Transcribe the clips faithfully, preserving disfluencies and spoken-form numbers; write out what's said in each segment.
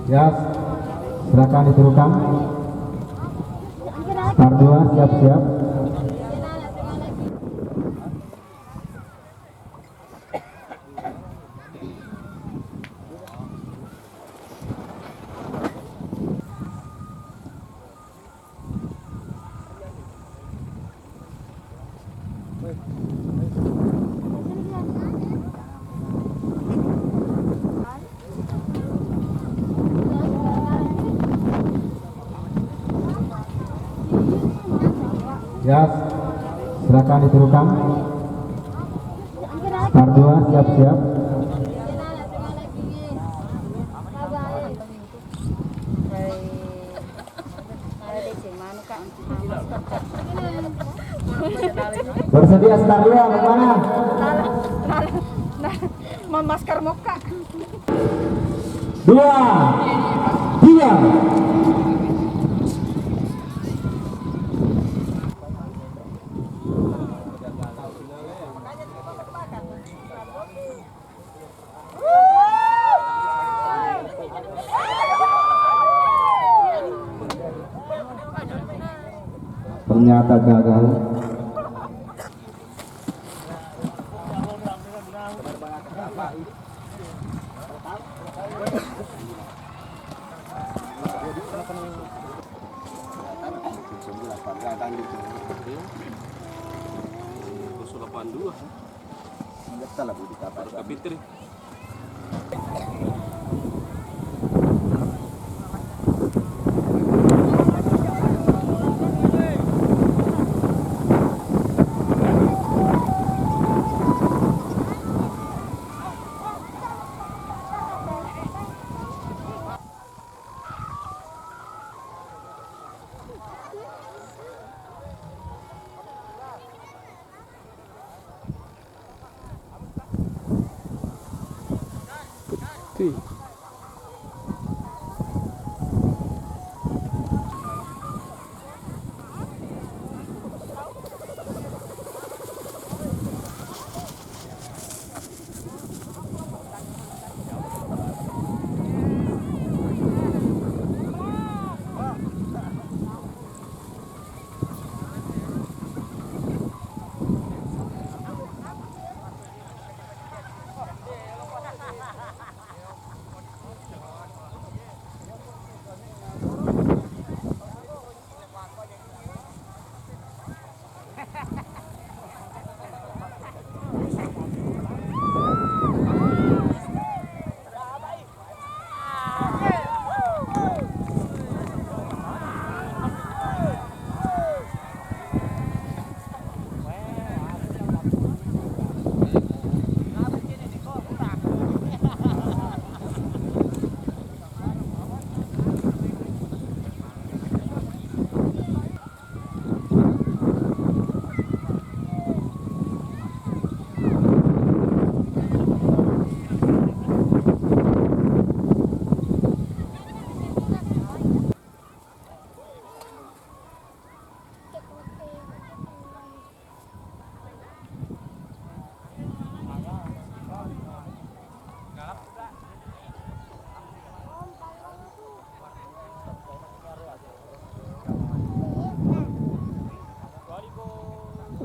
Ya, silakan diturunkan. Star dua siap-siap. Ya, silakan diturunkan. Star dua siap-siap. Bersedia Star dua, bagaimana? Memasker muka. Dua, tiga. Ternyata gagal. Kosong delapan dua. Ingat salah, Budi, kapan? Baru kapitri. Putih.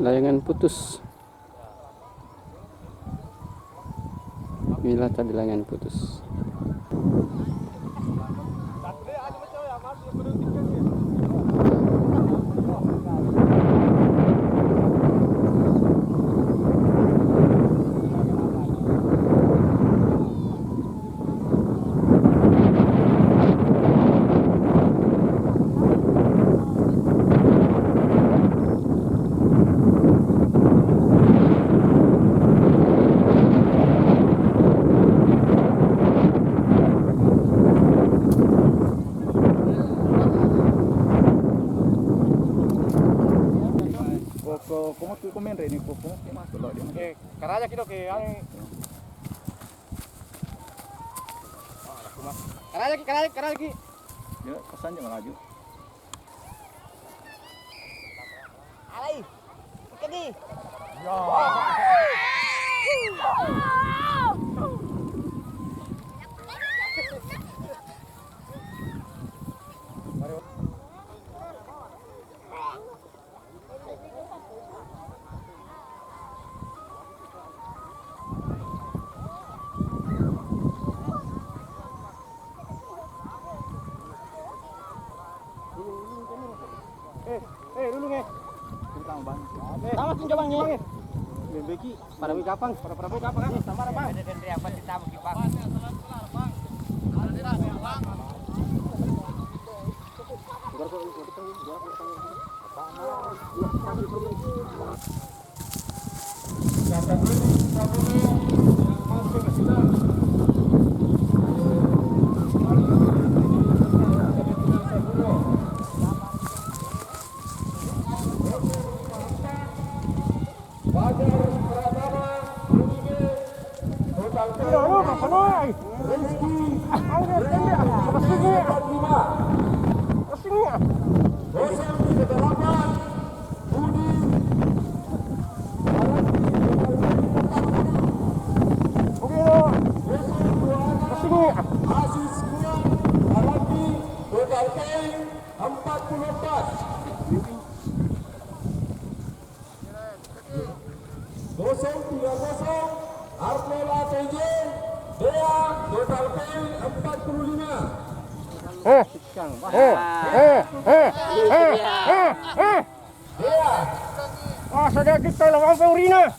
Layangan putus. Inilah tadi layangan putus. Ko, ko, ko matu ko menre ni, ko, ko matu masuk lo dia. Eh, karaja kido ke, anu. Karaja ki, karaja, karaja ki. Ya, pesan je melaju. Alai. Ikedi. Ya. Bang, eh. Bembeki, pada wé kapang, pada, pada wé kapang, ah. Sama, Bang. Ada dendri apa kita mau, Bang? Asis Kuat, Araki, Total Poin empat puluh empat. Kosong tiga kosong, Arnola P J, Dea, Total Poin empat puluh lima. Eh, eh, eh, eh, eh, eh, eh. Dea. Ah, saja kita lawan Faurina.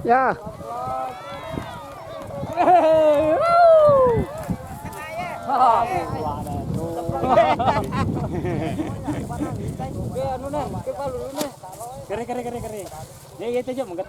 Ya. Kere, kere, kere, kere. Ya, ya, itu aja, mangkat.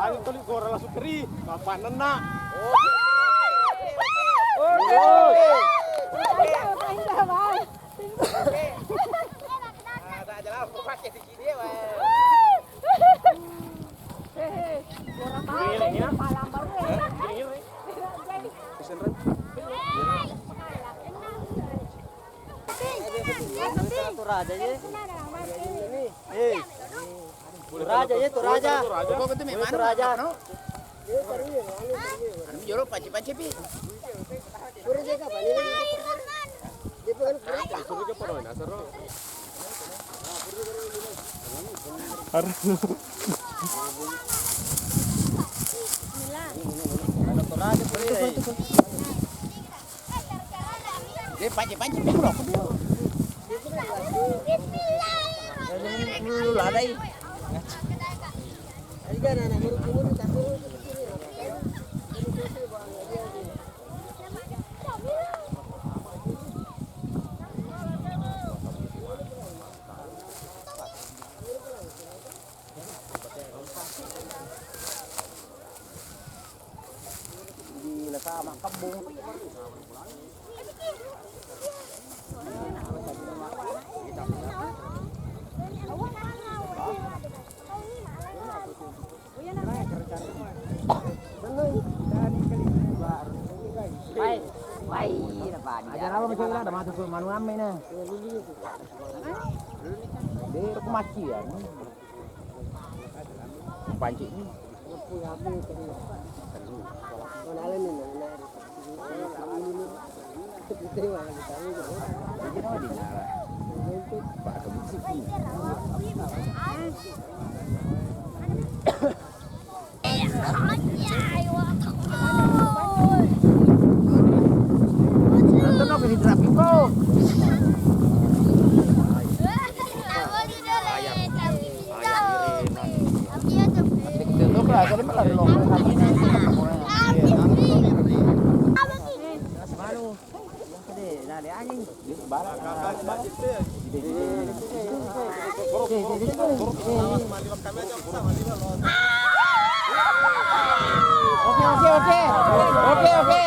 Ayo tuli gora langsung keri, bapak nenak. Toraja ye. Eh. Toraja ye, Toraja. Toraja. Anu jolo pace-pace pi. Aduh. Bismillah. Dia pace-pace pi, aku dia. Lu lalai. Ada matu ke manu ame na. Dia aku mati ya. Pancing. Oke, oke, oke. Oke, oke.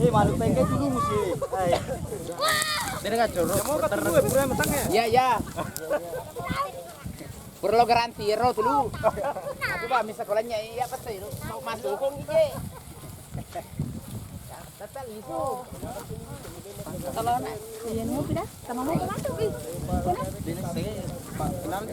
Eh, malu pengke dulu musi. Hai. Dia nggak jorok. Mau ketemu ya, pura matang ya? Iya, iya. Perlu garansi ro dulu. Aku ba misa kolanya iya pasti lu mau masuk kong ije. Datang itu. Kalau nak iya mau pindah sama mau masuk ih. Kenal?